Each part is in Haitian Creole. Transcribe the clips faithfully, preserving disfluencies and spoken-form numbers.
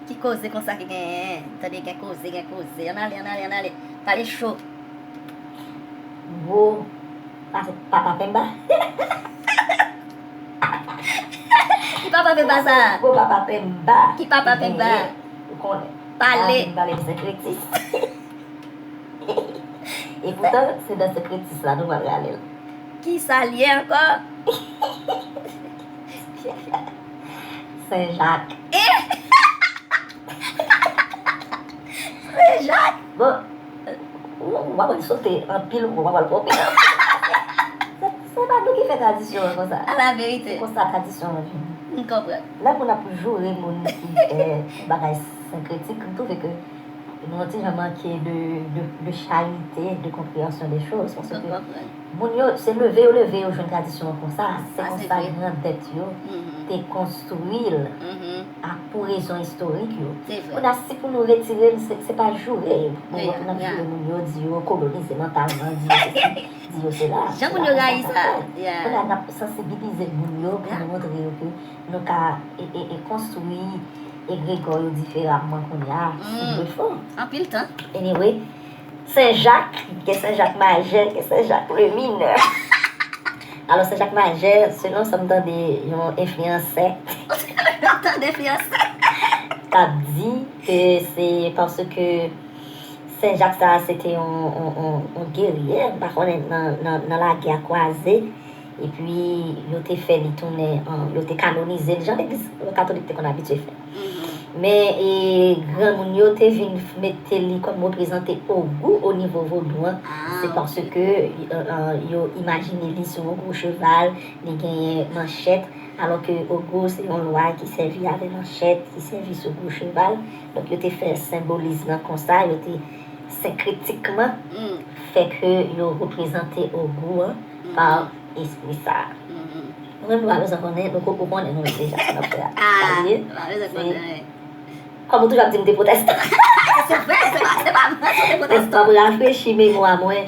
Ki koze konsa ki genyen? Tande gen koze, gen koze. Ann ale, ann ale, ann ale. Pale cho. Gwo pa- papa Pemba. Ki papa Pemba sa? Gwo papa Pemba. Ki papa Pemba? Ou konnen. Pale. Pale de senkretis. Epoutan, se nan senkretis la nou pral rale l. Kisa l ye ankò? Sen Jak. Sen Jak? Bon, ou w ap wè l sote anpil, ou w ap wè l pwope. Se pa nou ki fè tradisyon an konsa. A la verite. Se konsa tradisyon an vini. M konprann. Lè moun ap joure moun ki fè bagay senkretik, m twouve ke nou yon ti jan manke de, de, de charite, de konpreyansyon de choz. Paske moun yo, se leve yo leve yo jwenn tradisyon an konsa. Se konsa grandèt yo te konstwi l ak pou rezon istorik yo. Kounye a, si pou nou retire l, se, se pa joure. Bon, n ap joure moun yo, di yo kolonize mantalman, di yo sesi, di yo sela. Jan moun yo rayi sa. Kounye a, n ap sansibilize moun yo pou nou montre yo ke nou ka e, e, e konstwi egregò yo diferaman kounye a, si Dye fè. Anpil tan. Anyway, Sen Jak, gen Sen Jak Majè, gen Sen Jak le Minè. Alò, Sen Jak Majè, selon sa m tande yon enfliyansè. Tande enfliyansè. K ap di ke se paske Sen Jak sa a, se te yon, yon, yon, yon gerye, m pa konnen nan, nan, nan lagè kwaze. Epi, yo te fè li tounen, an, yo te kanonize l, jan legliz katolik te konn abitye fè. Men, e, granmoun yo te vin mete li kòm reprezante Ogou o nivo vodou an. Se paske, e, e, yo imajine li sou yon gwo cheval, li genyen manchèt, alò ke Ogou se yon lwa ki sèvi avè manchèt, ki sèvi sou gwo cheval. Donk, yo te fè senbolis lan konsa, yo te senkretikman fè ke yo reprezante Ogou an pa espri sa. Nou menm nou pa bezwen konnen, nou ko- ou konnen nou menm deja sa n ap fè a. Sa l ye, se kòm ou toujou ap di m te pwotestan. Se vre, se pa, se pa mwen, se te pwotestan. Mwen rafrechi memwa mwen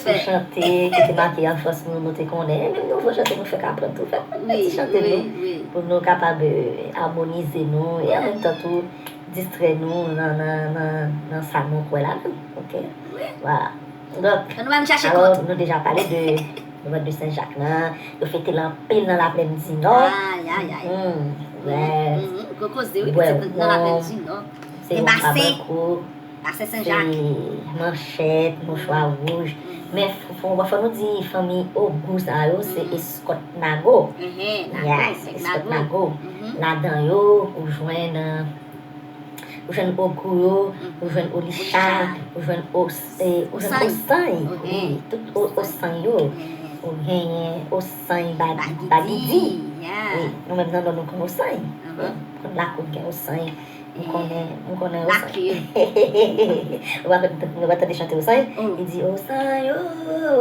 sou chante ki te make anfans nou, nou te konnen. E menm nouvo chante nou fèk aprann tou, fèk aprann ti chante nou pou nou kapab, e, amonize nou e an menm tan tou distrè nou nan, nan, nan, nan sa nou kwè ladan, oke? Vwala. Donk, alò, nou deja pale de, de Sen Jak lan, yo fete l anpil nan Laplèn di Nò. Ayayay. Gwo koze, wi, pitit, nan Laplèn di Nò. Gen basen, basen Sen Jak. Se manchèt, mouchwa wouj. Men fò, fò nou di fanmi Ogou sa yo, se eskòt Nago. Yes, eskòt Nago. Ladan yo, ou jwenn, ou jwenn Ogou yo, ou jwenn Olicha, ou jwenn Os-, e, ou jwenn Osany. Wi, tout O-, Osany yo. Ou genyen Osany Bagi-, Bagidi. Wi, nou menm nan Nò nou konn Osany. Wi, konn Lakou gen Osany. M konnen, m konnen Osany. Ou pa, ou pa tande chante Osany? Li di, Osany o,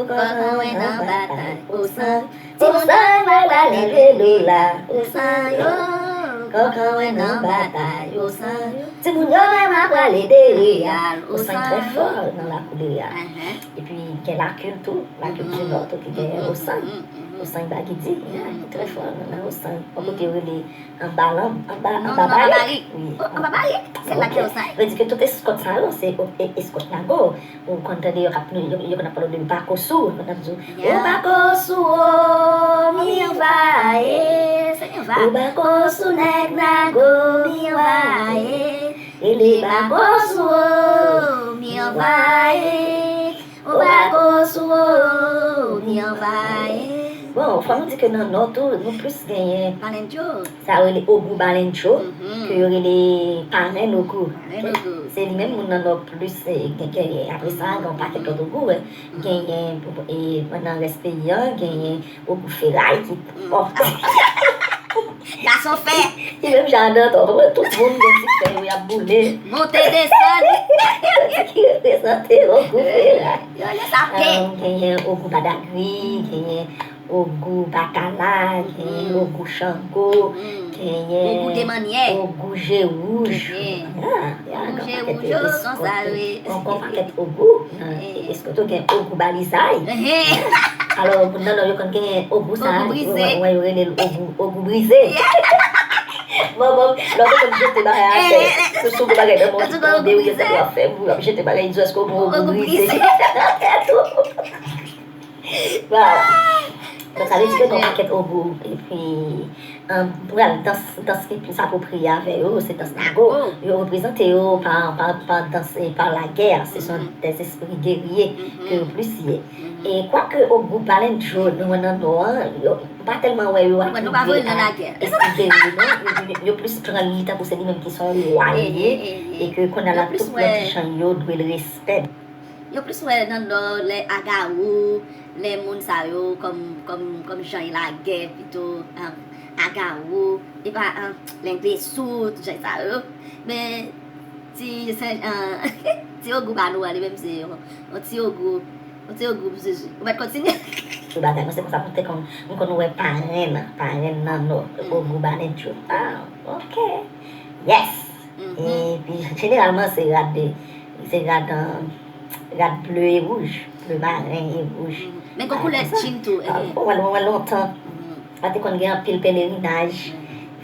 kòkan wè nan batay, Osany. Osany mwen pral leve lo la, Osany o, kòkan wè nan batay, Osany o. Timoun yo menm ap prale de Reyal, Osany trè fò nan lakou de Reyal. Epi gen Lakil tou, Lakil di Nò tou ki gen Osany. Osany Bagidi, li trè fò nan Osany. Yon kote yo rele Anba lanm, anba, anba barik. Wi, anba barik. Se la ke yo sa. Vle di ke tout eskòt sa yo, se e-, eskòt Nago. Ou konn tande yo k ap, yo, yo konn ap pale de Bakosou, yo konn ap di, o Bakosou, o, Mirvaye. Se Mirva. O Bakosou, nèg Nago, Mirvaye. Rele Bakosou, o, Mirvaye. Obakosou, o, Mirvaye. Bon, fò nou di ke nan Nò tou, nou plis genyen Balendjo. Sa yo rele Ogou Balendjo, ke yo rele Parenn Ogou. Parenn Ogou. Se li menm moun nan Nò plis, e, gen, gen, apre sa, gen yon pakèt lòt Ogou, wi. Genyen, e, nan rès peyi an, genyen Ogou Feray ki, bon. Gason fè. Li menm jan adan, tonton, tout moun gen ti fè yo y ap boule. Monte desann. Ki reprezante Ogou Feray. Yo rele sa pè. Genyen Ogou Badagri, genyen Ogou Batala, genyen Ogou Chango, genyen Ogou Demanyè. Ogou Je Wouj. Ogou Je Wouj, yo, konsa, wi. Yon pakèt Ogou. Èske w gen Ogou Balizay? Alò, moun nan Nò yo konn gen Ogou sa, Ogou Brize. Ou wè, yo rele l Ogou, Ogou Brize. Bon, bon, lòt ou konn jete bagay atè. Se sou gwo bagay nan mond, ou tande wi, se w ap fè, w ap jete bagay, di èske ou gwo, ou gwo brize. Wow. Donk, sa vle di ke gen yon pakèt ogou, epi, um, pral dans, dans ki plis apwopriye avè yo, se dans nago. Yo reprezante yo pa, pa, pa dans, e, pa lagè, se son des esprits guerriers ke yo plis ye. E kwake ogou Balendjo nou wè nan Nò a, yo, m pa tèlman wè yo atribiye a espri gerye, non. Yo, yo, yo plis pran li tankou se li menm ki se yon wa li ye, e ke kounye a la tout lòt jan yo dwe l respè. Yo plis wè nan Nò lè Agawou, lè moun sa yo kòm, kòm, kòm jan lagè pito, um, Agawou, e pa, um, Lenglesou, tout jan sa yo. Men ti Sen, um, ti ogou pa nou an, li menm se yon, yon ti ogou, yon ti ogou, m sezi. Ou mèt kontinye. Sou bagay, mwen se konsa m te konn, m konn wè parenn, parenn nan Nò, ogou Balendjo. Ah, ok. Yes. Epi, jeneralman, se rad de, se rad, um, rad ble e wouj, ble maren e wouj. Men gon koulè djin tou. Ah, mwen wè, mwen wè lontan. Pa te konn gen anpil pelerinaj,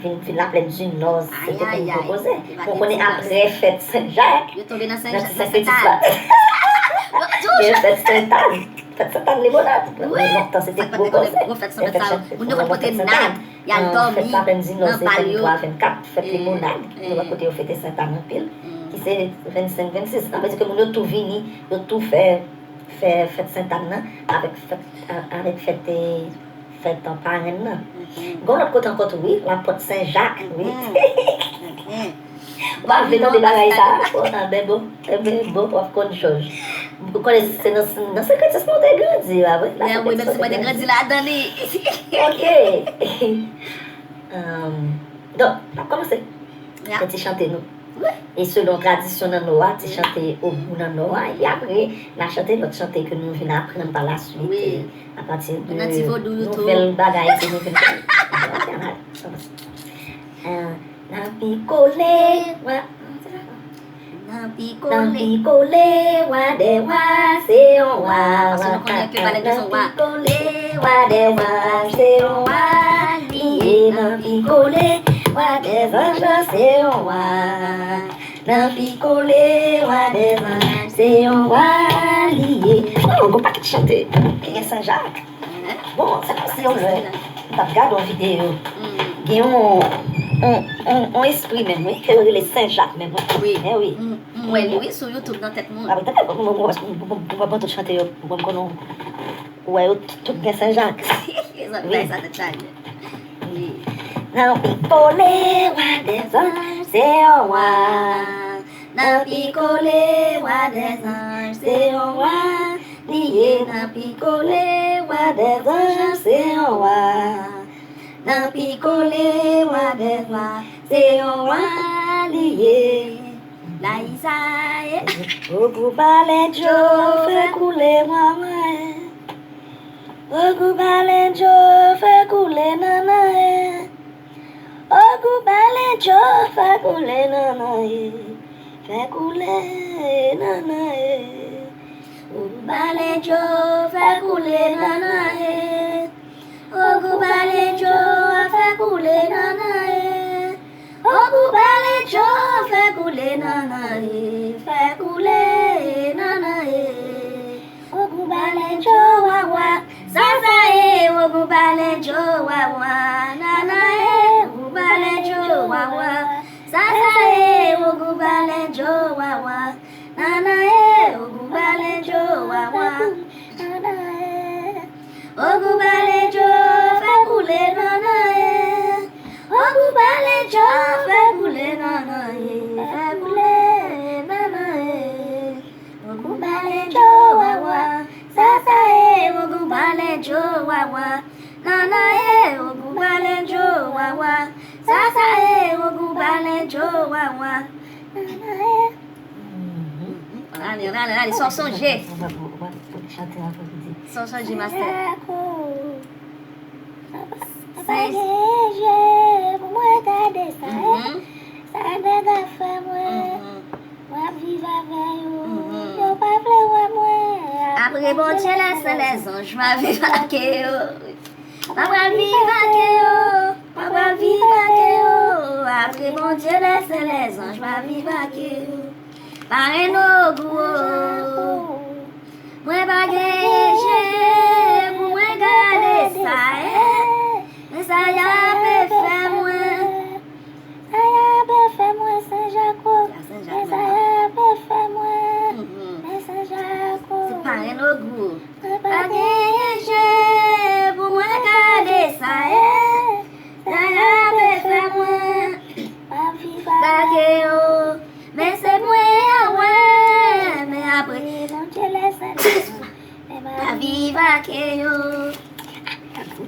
vin, vin Laplèn di Nò, se te konn gwo koze. Mwen konnen apre fèt Sen Jak, yo tonbe nan Sen, nan Ti Sent Pitit la. Gen fèt Sentàn, fèt Sentàn Limonad. Mwen lontan, se te gwo koze. Gwo fèt Sentàn sa yo. Moun yo konn pote nad. Y al dòmi nan bal yo. Fèt Limonad, nou wè kote yo fete Sentàn anpil, ki se vennsenk, vennsis. Sa vle di ke moun yo tou vini, yo tou fè, fè fèt Sentàn nan avèk fèt, a-, avèk fèt, e, fèt parenn nan. Gon lòt kote ankò tou, wi, Lapòt Sen Jak, wi. Ou pa vle tande bagay sa a? Bon, a, ben bon, e ben bon, w ap konn jòj. Ou konnen se nan, nan sekretis mwen te grandi, pa vre? Wi, menm si mwen te grandi ladan li. Ok. Um, donk, n ap kòmanse. Fè ti chante nou. E selon tradisyon nan Nò a, ti chante ogou nan Nò a, epi apre, n a chante lòt chante ke nou vin aprann pa la suite, e apati de nouvèl bagay ke nou vin konnen. Ok, n a kòmanse. Ah, nan pikole, wa. Nan pikole. Nan pikole, wa dè wa, se yon wa, wa. Nan pikole, wa dè wa, se yon wa li ye. Nan pikole, wa dè zanj, se yon wa. Nan pikole, wa dè zanj, se yon wa li ye. Oh, gon pakèt chante. Gen Sen Jak. Bon, se kòmsi yon lè m t ap gade yon videyo. Gen yon, yon, yon, yon espri menm, wi, ke yo rele Sen Jak menm, wi. Wi. Eh wi. M wè li, wi, sou YouTube nan tèt moun. Ah, wi, tande, mwen, mwen, mwen, mwen, mwen, tout chante yo, mwen, m konnen, ou wè yo tout gen Sen Jak. Wi. Nan pikole, wa dè zanj, se yon wa. Nan pikole, wa dè zanj, se yon wa. Li ye nan pikole, wa dè zanj, se yon wa. Nan pikole, wa dè zanj, se yon wa li ye. Layisa ye. Ogou Balendjo fè koule mwen mwen. Ogou Balendjo fè koule nannan ye. Ogou Balendjo fè koule nannan ye. Fè koule nannan ye. Ogou Balendjo fè koule nannan ye. Ogou Balendjo a fè koule nannan ye. Ogou Balendjo fè koule nannan ye. Fè koule nannan ye. Ogou Balendjo wa wa. Sa sa ye, Ogou Balendjo wa wa. Nannan ye, Ogou Balendjo wa wa. Sa sa ye, Ogou Balendjo wa wa. Nannan ye, Ogou Balendjo wa wa. Nannan ye. Ogou Balendjo fè koule nannan ye. Ogou Balendjo fè koule nannan ye. Fè koule nannan ye. Ogou Balendjo wa wa. Sa sa ye, Ogou Balendjo wa wa. Nannan ye, Ogou Balendjo wa wa. Sa sa ye, Ogou Balendjo wa wa. Nannan ye. Ale, ale, ale, sa w sonje. Sa w sonje, mastè. Sa pa gen je pou mwen gade sa, e. Sa nèg ap fè mwen. Mwen ap viv avè yo. Yo pa vle wè mwen. Apre Bondye, lè sen, lè zanj, mwen ap viv ak yo. Mwen pral viv ak yo. Mwen pral viv ak yo. Pa vre Bondye lèsen lèzanj pa viv ak yo. Parenn Ogou o. Mwen pa genyen je pou mwen gade sa, eh. Men sa y ape fè mwen. Sa y ape fè mwen, Sen Jak o. Men sa y ape fè mwen. Men Sen Jak o. Se parenn Ogou. Mwen pa genyen je pou mwen gade sa, eh. Sa y ape fè mwen. Pa viv ak yo. Men se mwen a wè. Men apre Bondye lèsen pa viv ak yo.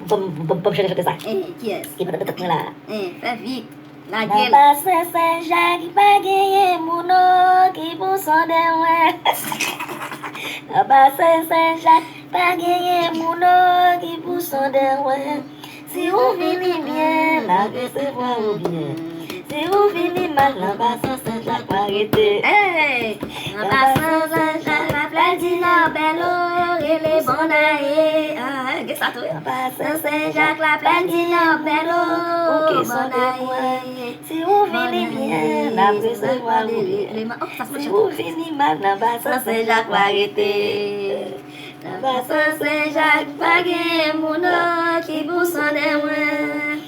Bon, bon, bon, chante, chante sa. Eh, kiyès? Ki pa nan tèt mwen la. Eh, fè vit. Lage l. Nan basen Sen Jak pa genyen moun o ki pou sonde mwen. Nan basen Sen Jak pa genyen moun o ki pou sonde mwen. Si ou vini byen, n ap resevwa ou byen. Si ou vini mal, nan basen Sen Jak pa rete. Hey! Nan basen Sen Jak, laplè di nan bèl o, rele Bònaye. Ah, gen sa tou, wi. Nan basen Sen Jak, laplè di nan bèl o, Bònaye. Si ou vini byen, n ap resevwa ou byen. Si ou vini mal, nan basen Sen Jak pa rete. Nan basen Sen Jak pa genyen moun o ki pou sonde mwen.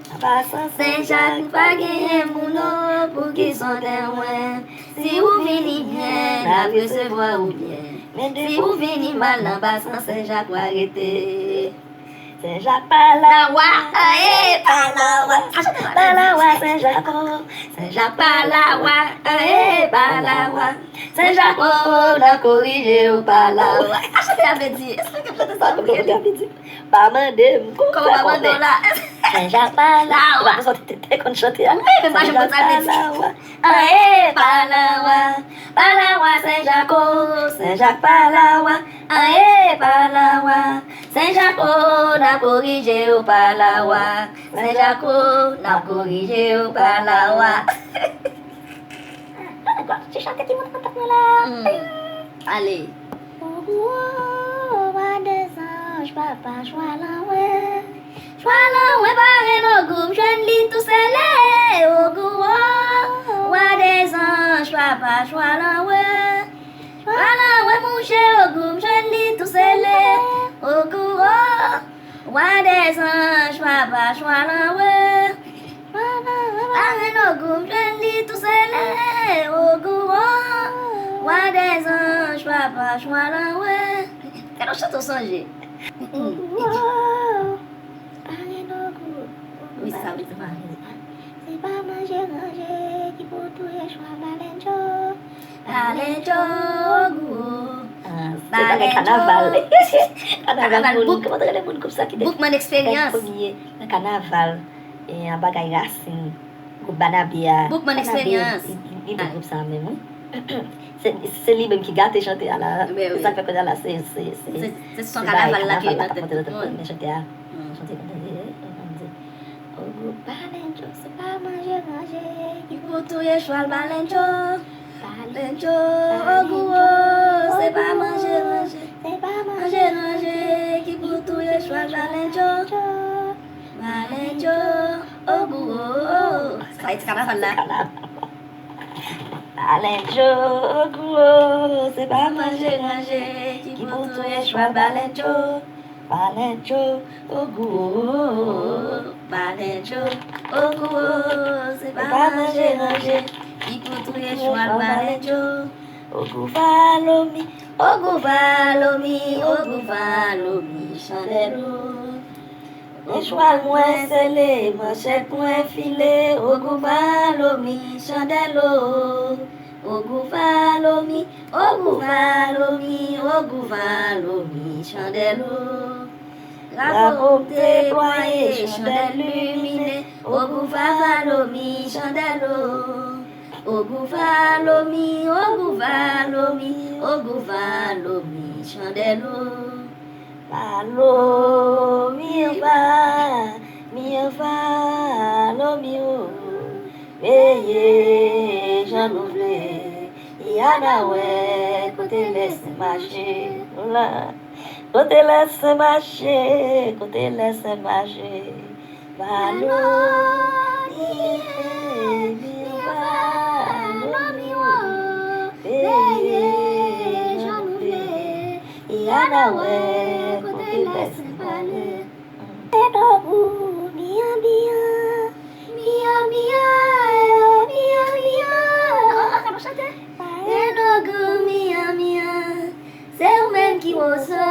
Nan basen Sen Jak pa genyen moun o pou ki sonde mwen. Si ou vini byen, n ap resevwa ou byen. Men si ou vini mal, nan basen Sen Jak pa rete. Sen Jak pa lawa, aye, pa lawa. Pa lawa, Sen Jak o. Sen Jak pa lawa, aye, pa lawa. Sen Jak o, n ap korije w pa lawa. Sa chante a vle di? Esplike m chante sa pou mwen. Pa mande m kòman pa mande w la. Sen Jak pa lawa. Ou pa te konn chante a? Wi, men pa janm konn sa l vle di. Anyen pa lawa, pa lawa Sen Jak o, Sen Jak pa lawa, anyen pa lawa. Sen Jak o, n ap korije w pa lawa. Sen Jak o, n ap korije w pa lawa. Ti chante ki moute nan tèt mwen la. Ale. Ogou o, wa dèzanj, papa Chwalanwen. Chwalanwen parenn Ogou, m jwenn li tou sele. Ogou o, wa dèzanj, papa Chwalanwen. Chwalanwen mouche Ogou, m jwenn li tou sele. Ogou o, wa dèzanj, papa Chwalanwen. Parenn Ogou, m jwenn li tou sele. Ogou o, wa dèzanj, papa Chwalanwen. Gade yon chante w sonje. Ogou o, parenn Ogou. Wi, sa wi, se parenn. Se pa manje ranje ki pou touye chwal Balendjo. Balendjo, Ogou o. Ah, se bagay kanaval. Kanaval moun, kòman te rele moun gwoup sa ki te Boukman Eksperyans. Fè premye nan kanaval, e, an bagay rasin, gwoup Banabi a. Boukman Eksperyans. Li, li, li gwoup sa menm, wi. Se, se li menm ki gate chante a la. Se sa k fè kounye a la, se, se, se, se son kanaval la ki nan tèt tout moun. Men chante a. Chante konsa, Ogou, Balendjo, se pa manje ranje ki pou touye chwal Balendjo. Balendjo, Ogou o, se pa manje ranje, se pa manje ranje ki pou touye chwal Balendjo. Balendjo, Ogou o. Sa e ti kanaval la. Balendjo, Ogou o, se pa manje ranje ki pou touye chwal Balendjo. Balendjo, Ogou o, Balendjo, Ogou o, se pa manje ranje ki pou touye chwal Balendjo. Ogou Valomi, Ogou Valomi, Ogou Valomi, chandèl o. Men chwal mwen sele, manchèt mwen file, Ogou Valomi, chandèl o. Ogou Valomi, Ogou Valomi, Ogou Valomi, chandèl o. Drapo m deplwaye, chandèl limine, Ogou Valomi, chandèl o. Ogou Valomi, Ogou Valomi, Ogou Valomi, chandèl o. Valomi, Valomi, Valomi o. Veye jan nou vle, y a n a wè kote lèsen mache la. Kote lèsen mache, kote lèsen mache. Valomi. Mwen wè kote lè sen pale. Tèt ogou, miya, miya. Miya, miya, eh, miya, miya. Oh, oh, sa nou chante. Tèt ogou, miya, miya. Se ou menm ki wozo,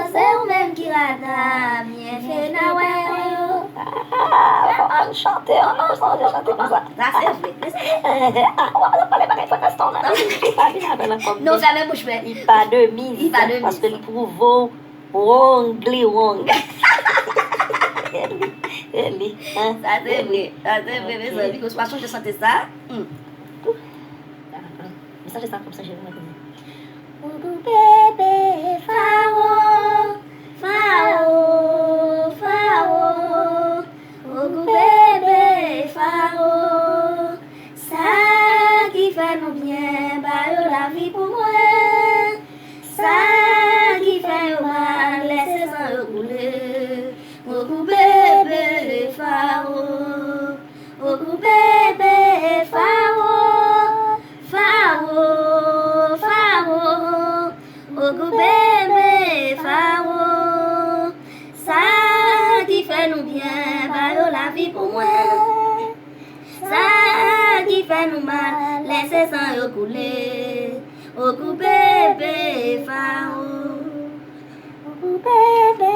se ou menm ki rata, byen fè n a wè yo. Ah, fò konn chante, an, nou sonje chante konsa. Sa se vre. Ah, w ap pale bagay fò Gaston la. Li pa vin avè l ankò. Non, fèmen bouch mwen. Li pa de miz. Li pa de miz. Paske li pwouve w wrong, li wrong. E li, e li, hein? Sa se vre. Sa se vre, mezanmi. Ou pa sonje chante sa? Hmm. Mesaj sa kòm sa jere mwen. Ogou bebe Faro, Faro, Faro. Ogou bebe Faro. Sa ki fè nou byen, ba yo lavi pou mwen. Sa ki fè yo mal, lè se san yo koule. Ogou bebe Faro. Ogou bebe Faro, Faro, Faro. Ogou bebe Faro. Sa ki fè nou byen, ba yo lavi pou mwen. Sa ki fè nou mal, lè se san yo koule. Ogou bebe Faro. Ogou bebe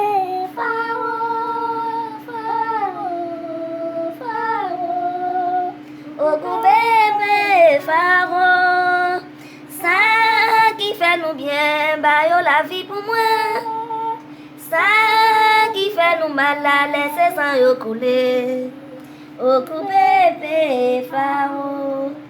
Faro, Faro, Faro. Ogou bebe Faro. Sa ki fè nou byen, ba yo lavi pou mwen. Sa ki fè nou mal la, lè se san yo koule. Ogou bebe Faro.